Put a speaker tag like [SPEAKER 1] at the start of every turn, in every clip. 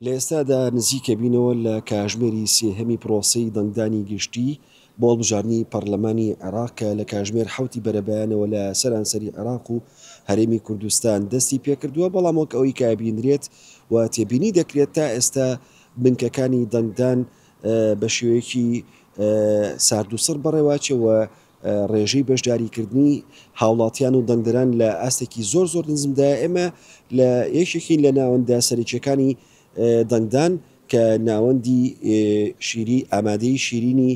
[SPEAKER 1] لە ئێستادا نزیکەبینەوە لە کاژمێری سێهەمی پرۆسەی دەنگدانی گشتی بۆ هەڵبژاردنی پەڕلەمانی عێراق کە لە کاژمێر حەوتی بەرەبەیانەوە لە سەرانسەری عێراق و هەرێمی کوردستان دەستی پێکردووە، بەڵام وەک ئەوەی کە ئەبینرێت و تێبینی دەکرێت تا ئێستا بنکەکانی دەنگدان بە شێوەیەکی ساردوسڕ بەڕێوەچێ و ڕێژەی بەشداریکردنی هاوڵاتیان و دەنگدەران لە ئاستێکی زۆر زۆر نزمدایە، ئێمە لە یەکێکین لە ناوەندە سەرەکییەکانی دەنگدان کە ناوەندی شیری ئامادەی شیرینی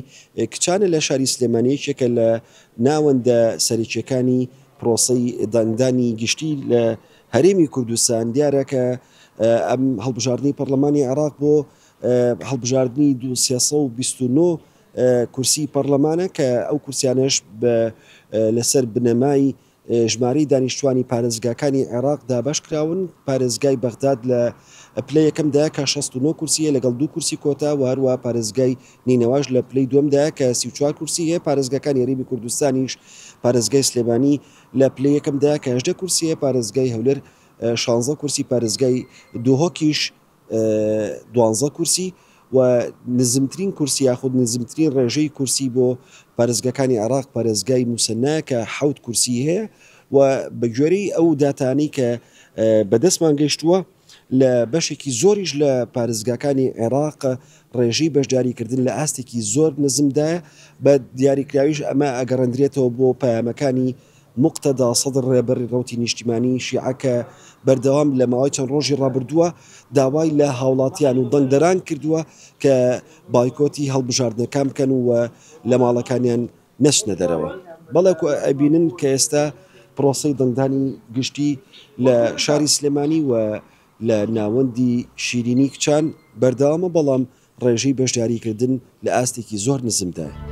[SPEAKER 1] کچانە لە شاری سلێمانی یەکێکە لە ناوەندە سەرەکییەکانی پرۆسەی دەنگدانی گشتی لە هەرێمی کوردستان، دیارە کە ئەم هەڵبژاردنی پەرلەمانی عێراق بۆ هەڵبژاردنی 329 کورسی پەڕلەمانە کە ئەو کورسیانەش بە لەسەر بنەمای ژمارەی دانیشتوانی پارێزگاکانی عێراق دابەشکراون، پارێزگای بەغداد لە پلەی یەکەمدایە کە 69 کورسی هەیە لەگەڵ دوو کورسی کۆتا و هەروەها پارێزگای نەینەواش لە پلەی دووەمدایە کە 34 کورسی هەیە، پارێزگاکانی هەرێمی کوردستانیش پارێزگای سلێمانی لە پلەی یەکەمدایە کە 18 کورسی هەیە، پارێزگای هەولێر 16 کورسی، پارێزگای دهۆکیش دوانزە کورسی و نزمترین کورسی یاخود نزمترین ڕێژەی کورسی بۆ پارێزگاکانی عێراق پارێزگای موسەنایە کە حەوت کورسی هەیە و بە گوێرەی ئەو داتانەی کە بەدەستمان گەیشتووە لە بەشێکی زۆریش لە پارێزگاکانی عێراق ڕێژەی بەشداریکردن لە ئاستێکی زۆر نزمدایە بە دیاریکراویش ئەمە ئەگەڕێندرێتەوە بۆ پەیامەکانی موقتەدا سەدر ڕێبەری ڕەوتی نیشتیمانیی شیعە کە بەردەوام لە ماوەی چەند ڕۆژی ڕابردووە داوای لە هاوڵاتیان و دەنگدەران کردووە کە بایکۆتی هەڵبژاردنەکان بکەن و لە ماڵەکانیان نەچنە دەرەوە. بەڵێ ئەبینن کە ئێستا پرۆسەی دەنگدانی گشتی لە شاری سلێمانی و لە ناوەندی شیرینی کچان بەردەوامە، بەڵام ڕێژەی بەشداریکردن لە ئاستێکی زۆر نزمدایە.